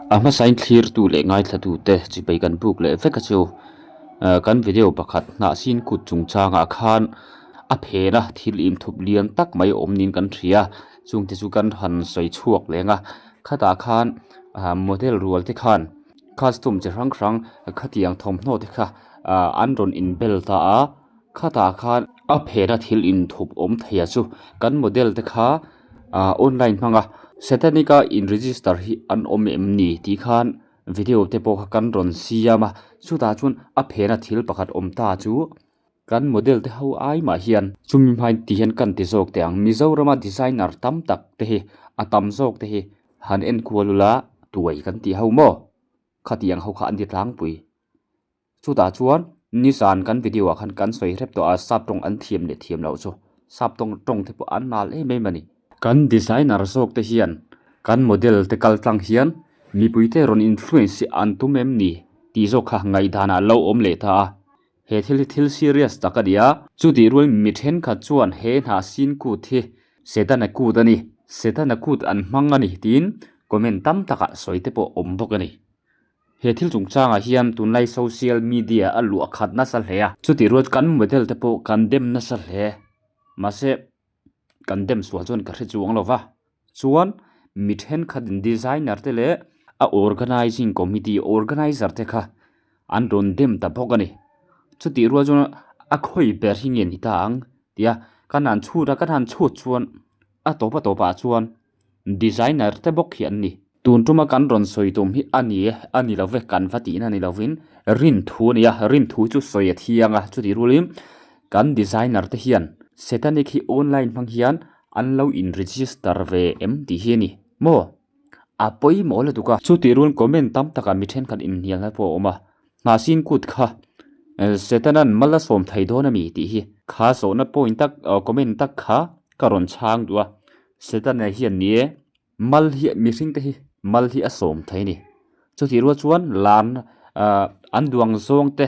A hmasain thlirtu leh ngaithlatute chibai kan buk leh vek a chu. Kan video pakhat hnahsin kut chungchangah khan a phena thil inthup lian tak mai awm niin kan hria. Chungte chu kan han sawi chhuak leng a, khatah khan model rual te khan costume chi hrang hrang khatiang thawmhnaw te kha an rawn inbel ta a. Khatah khan a phena thil inthup awm thei a chu kan model te kha ah online hmanga satanic a in register hi an awm em ni tih khan video te pawh kha kan rawn siam a chutah chuan a phena thil pakhat awm ta chu kan model te ho ai mah hian chumi hmain ti hian kan ti zawk teh ang Mizorama designer tam tak te hi a tam zawk te hi han enkual ula tuai kan tih ho maw khatiang ho kha an ti tlangpui. Chutah chuan nizan kan video ah khan kan sawi hrep tawh a, sap tawng an thiam leh thiam loh chu sap tawng tawng te pawh an nal em em a ni. Kan designer zawk te hian kan model te kal tlang hian mipui te rawn influence hi an tum em ni tih zawk kha ngaihdan ah lo awm leh ta a, he thil hi thil serious tak a ni a. Chutih rual mi thenkhat chuan he hnah sin kut hi Setana kut a ni, Setana kut an hmang a ni tiin comment tam takah sawi te pawh awm bawk a ni. He thil chungchangah hian tunlai social media a luah khat nasa hle a. Chutih rual kan model te pawh kan dem nasa hle. Mahse, kan dem sual chuan ka hre chuang lo va. Chuan mi thenkhatin designer te leh a organising committee organiser te kha an rawn dem ta bawk a ni. Chutih rual chuan a khawi ber hi nge ni ta ang tia kan han chhut a, kan han chhut chuan a tawp a tawpah chuan Designer te bawk hi an ni. Tun tuma kan rawn sawi tum hi a ni e, a ni lo ve, kan va tihna ni lovin rin thu a ni a, rin thu chu sawi a thiang a, chutih rualin kan designer te hian Satanic hi online hmang hian an lo in register ve em tih hi a ni maw? A pawimawh lutuk a. Chutih rualin comment tam takah mi thenkhat inhnialna pawh a awm a, Hnahsin kut kha Setanan mal a sawm thei dawn a mi tih hi kha zawhna point tak comment tak kha ka rawn chhang duh a, Setana hian ni e mal hi mihring te hi mal hi a sawm thei a ni. Chutih rual chuan larna an duang zawng te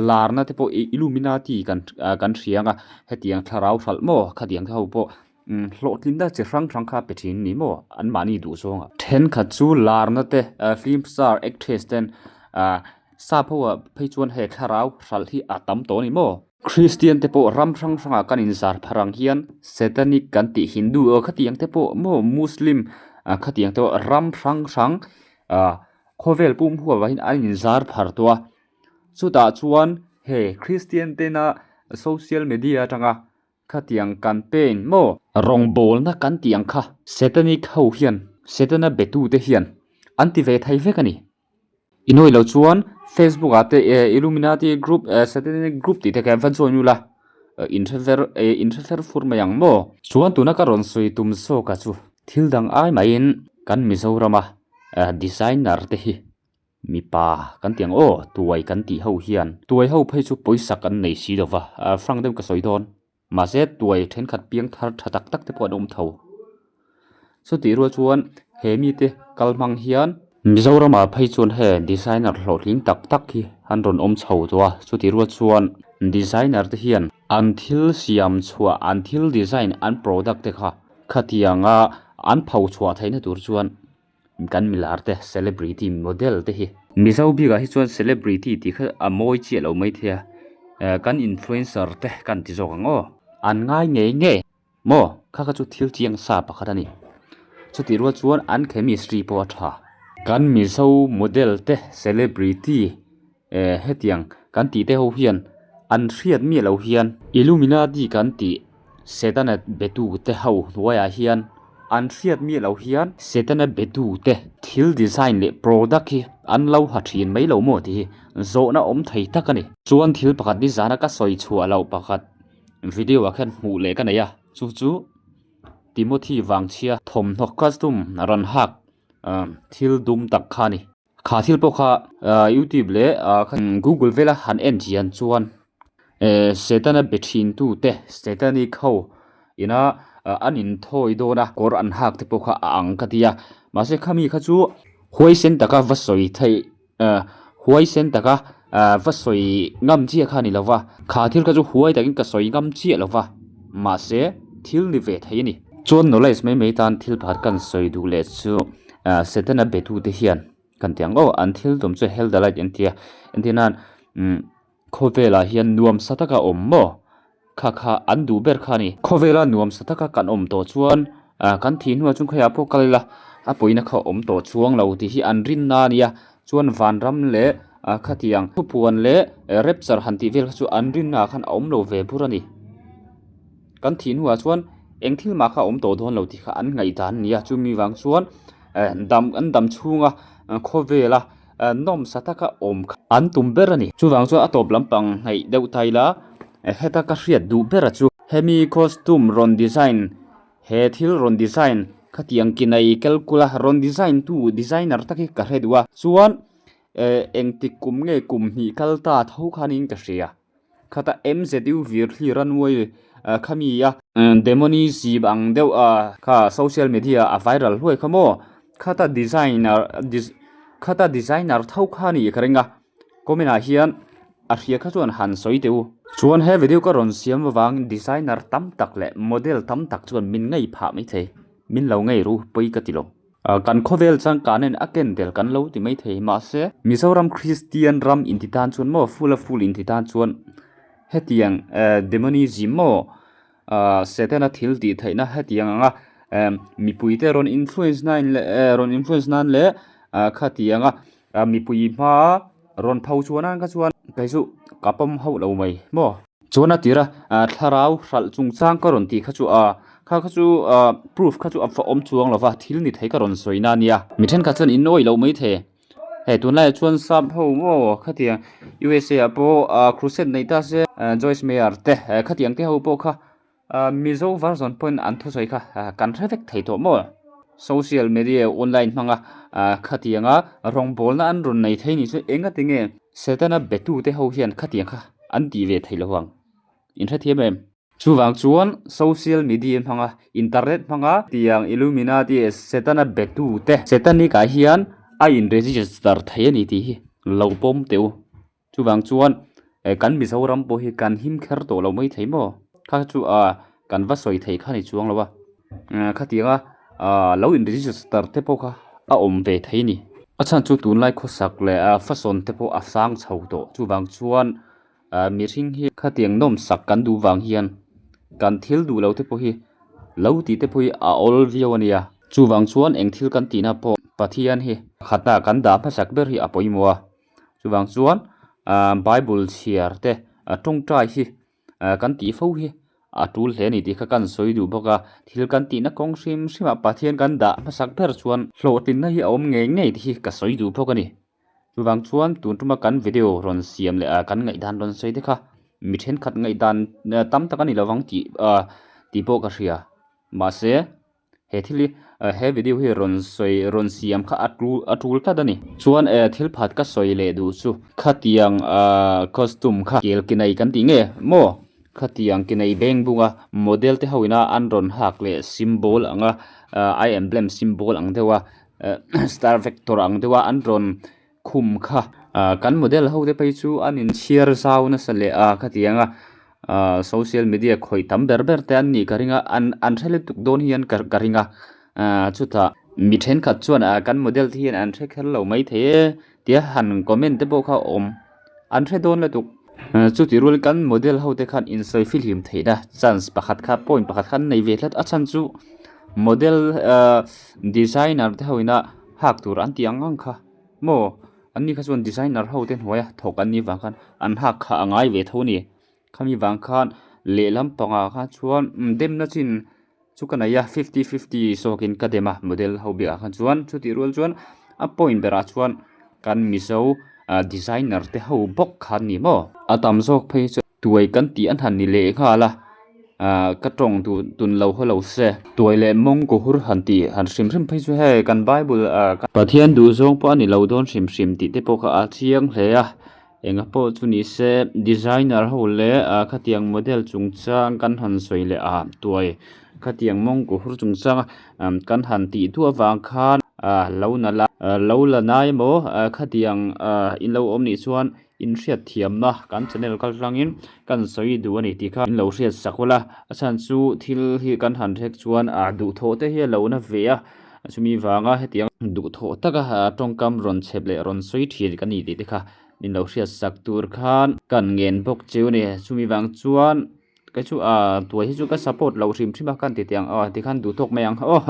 larna te pawh Illuminati kan kan hria ang a, hetiang thlarau hralh maw khatiang te ho pawh hlawhtlinna chi hrang hrang kha pe thin ni maw anmahni duh zawng ah. Thenkhat chu larna te film star actress ten ah sap ho ah phei chuan hei thlarau hralh hi a tam tawh a ni maw. Christian te pawh ram hrang hrang ah kan inzar phar ang hian satanic kan tih Hindu aw khatiang te pawh maw Muslim ah khatiang te pawh ram hrang hrang ah khawvel pum huap ah hian an inzar phar tawh a chutah chuan hei Christian tena social media atanga Khatiang campaign maw? Rawngbawlna kan tih ang kha Satanic ho hian, Setana betute hian an ti ve thei vek a ni. I nawi lo chuan Facebook ah te Illuminati group, Satanic group tih te kha va join ula, in hre ver, in hre fer fur mai ang maw? Chuan tuna ka rawn sawi tum zawk a chu thil dang ai maiin kan Mizorama designer te hi Mipa kan ti ang aw, tuai kan tih ho hian tuai ho phei chu pawisa kan nei si lo va, hrang deuh ka sawi dawn. Mahse tuai thenkhat piang thar tha tak tak te pawh an awm tho. Chutih rual chuan he mite kal hmang hian Mizoramah phei chuan he designer hlawhtling tak tak hi an rawn awm chho tawh a, chutih rual chuan designer te hian an thil siam chhuah, an thil design, an product te kha khatianga an pho chhuah theihna tur chuan Kan milar te celebrity model te hi. Mizo bikah hi chuan celebrity tih kha a mawi chiah lo mai thei a, eh kan influencer te kan ti zawk ang aw. An ngai ngei ngei maw kha kha chu thil chiang sa pakhat a ni. Chutih rual chuan an chemistry pawh a tha. Kan Mizo model te celebrity eh hetiang kan tih te ho hian an hriat miah lo hian Illuminati kan tih Setana betu te ho hnuaiah hian an hriat miah lo hian Setana betu te thil design leh product hi an lo ha thin mai lo maw tih hi zawhna awm thei tak a ni. Chuan thil pakhat nizana ka sawi chhuah loh pakhat video ah khian hmuh leh ka nei a chu chu Timothy Vangchhia thawmhnaw costume rawn hak thil dum tak kha a ni. Kha thil pawh kha youtube leh google vela han en chian chuan eh setana be thin tu te setanic ho ina an inthawi dawn a kawr an hak te pawh kha a ang ka ti a mahse khami kha chu huaisen taka va sawi theih eh huaisen taka ah va sawi ngam chiah kha a ni lo va kha thil kha chu huai takin ka sawi ngam chiah lo va mahse thil ni ve thei a ni. Chuan knowledge mai mai tan thil pakhat kan sawi duh leh chu. Setana betute hian Kan ti ang aw, an thil tum chu hell the light an ti a, entir nan umm khawvelah hian nuam sa taka awm maw? Kha kha an duh ber kha a ni. Khawvela nuam sa taka kan awm tawh chuan ah kan thih hnuah chuan khawiah pawh kal ila a pawina kha awm tawh chuang lo tih hi an rinna a nia. Chuan vanram leh ah khatiang thupuan leh rapture han tih vel kha chu an rinna ah khan a awm lo ve bur a ni. Kan thih hnuah chuan eng thil mah kha a awm tawh dawn lo tih kha an ngaihdan a ni a. Chumi vang chuan eh dam an dam chhunga khawvela nawmsa taka awm kha an tum ber a ni. Chuvang chuan a tawp lampang hnaih deuh ta ila heta ka hriat duh ber a chu. Hemi costume rawn design he thil rawn design khatiang ki nei kalkula rawn design tu designer tak hi ka hre duh a. Chuan eh engtik kum nge kum hnih kal ta tho khanin ka hria. Khata MZU vir thlir a nuai khami a. Demonism ang deuh a kha social media a viral hluai kha maw? Khata designer khata designer tho kha ni ka ring a. Comment ah hian a hria kha chuan han sawi teh u. Chuan he video ka rawn siam avangin designer tam tak leh model tam tak chuan min ngei phah maithei. Min lo ngei ru pawi ka ti lo. Kan khawvel changkan in a ken tel kan lo ti mai thei mahse Mizoram Kristian ram inti tan chuan maw full a full inti tan chuan hetiang demonism maw Setana thil tih theihna hetiang anga mipui te rawn influence nan leh rawn influence nan leh khatiang a mipui hma rawn pho chhuah nan kha chuan kei chu ka pawm hauh lo mai maw. Chuan a tir a, thlarau hralh chungchang ka rawn tih kha chu a, kha kha chu proof kha chu a va awm chuang lo va, thil ni thei ka rawn sawi na nia. Mi thenkhat chuan in awih loh mai thei, hei tunlaiah chuan sap ho maw khatiang USA ah pawh crusade nei ta se Joyce Meyer te khatiang te ho pawh kha Mizo version pawhin an thusawi kha kan hre vek thei tawh maw? Social media online hmanga khatianga rawngbawlna an rawn nei thei nih chu engati nge Setana betute ho hian khatiang kha an tih ve thei lo vang? In hrethiam em? Chuvang chuan social media hmanga internet hmanga tiang Illuminati Setana betute Setanik ah hian a in register thei a ni tih hi lo pawm teh u. Chuvang chuan eh kan Mizoram pawh hi kan him kher tawh lo mai thei maw? Kha chu ah kan va sawi thei kha ni chuang lo a, khatianga ah lo in register te pawh kha a awm ve thei a ni. A chhan chu tunlai khawsak leh fashion te pawh a sang chho tawh. Chuvang chuan ah mihring hi khatiang nawmsak kan duh vang hian kan thil duh lo te pawh hi lo tih te pawh hi a awl viau a nia. Chuvang chuan eng thil kan tihna pawh Pathian hi khatah kan dah hmasak ber hi a pawimawh a. Chuvang chuan ahh bible chhiar te tawngtai hi ah kan tih fo hi a tul hle a ni tih kha kan sawi duh bawk a, thil kan tihna kawng hrim hrim ah Pathian kan dah hmasak ber chuan hlawhtlinna hi a awm ngei ngei tih hi ka sawi duh bawk a ni. Chuvang chuan tun tuma kan video rawn siam leh ah kan ngaihdan rawn sawi te kha mi thenkhat ngaihdan tam tak a ni lovang tih ah tih pawh ka hria mahse. He thil hi he video hi rawn sawi rawn siam kha a tul a tul tlat a ni. Chuan eh thil phat ka sawi leh duh chu khatiang ah costume kha kel ki nei kan tih nge maw khatiang ki nei beng bunga model te ho ina an rawn hak leh symbol anga ah eye emblem symbol ang deuha star vector ang deuha an rawn khum kha ah kan model ho te phei chu an inchhiar zau nasa leh a khatiang a ah social media khawih tam ber ber te an nih ka ring a an an hre lutuk dawn hian ka ka ring a ah chutah mi thenkhat chuan ah kan model te hian an hre kher lo maithei e tia han comment te pawh kha a awm an hre dawn lutuk chutih rual kan model ho te khan insawi fihlim theihna chance pakhat kha point pakhat kha an nei ve tlat a chhan chu model ah designer te ho ina hak tur an tih ang ang kha. Maw? Anni kha chuan designer ho te hnuaia thawk an nih vang khan an hak kha a ngai ve tho a ni. Khami vang khan lehlam pangah khan chuan demna chin chu ka nei a fifty fifty zawkin ka dem a model ho biakah khan chuan chutih rual chuan a point berah chuan kan mizo designer te ho bawk kha an ni maw? A tam zawk phei chu. Tuai kan tih an han ni leh nghal a, ah ka tawng duh tun lo haw lo se. Tuai leh mawng ku hur han tih han hrim hrim phei chu hei kan bible ah Pathian duh zawng pawh a ni lo dawn hrim hrim tih te pawh kha a chiang hle a, enga pawh chu ni se designer ho leh ah khatiang model chungchang kan han sawi leh a tuai khatiang mawng ku hur chungchang kan han tih duah avang khan ah lo na la lo la nai emaw khatiang ah in lo awm nih chuan. Inhriat thiamna kan channel kal tlangin kan sawi duh a ni tih kha in lo hriat sak ula, a chhan chu thil hi kan han hrek chuan ah duhthawh te hi a lo na ve a. Chumi vanga hetiang duhthawh taka tawngkam rawn chhep leh rawn sawi thin ka ni tih te kha min lo hriat sak tur khan kan ngen bawk cheu a ni. Chumi vang chuan kei chu ah tuai hi chu ka support loh hrim hrim a ka han ti teh ang aw tikhan duhtawk mai ang aw.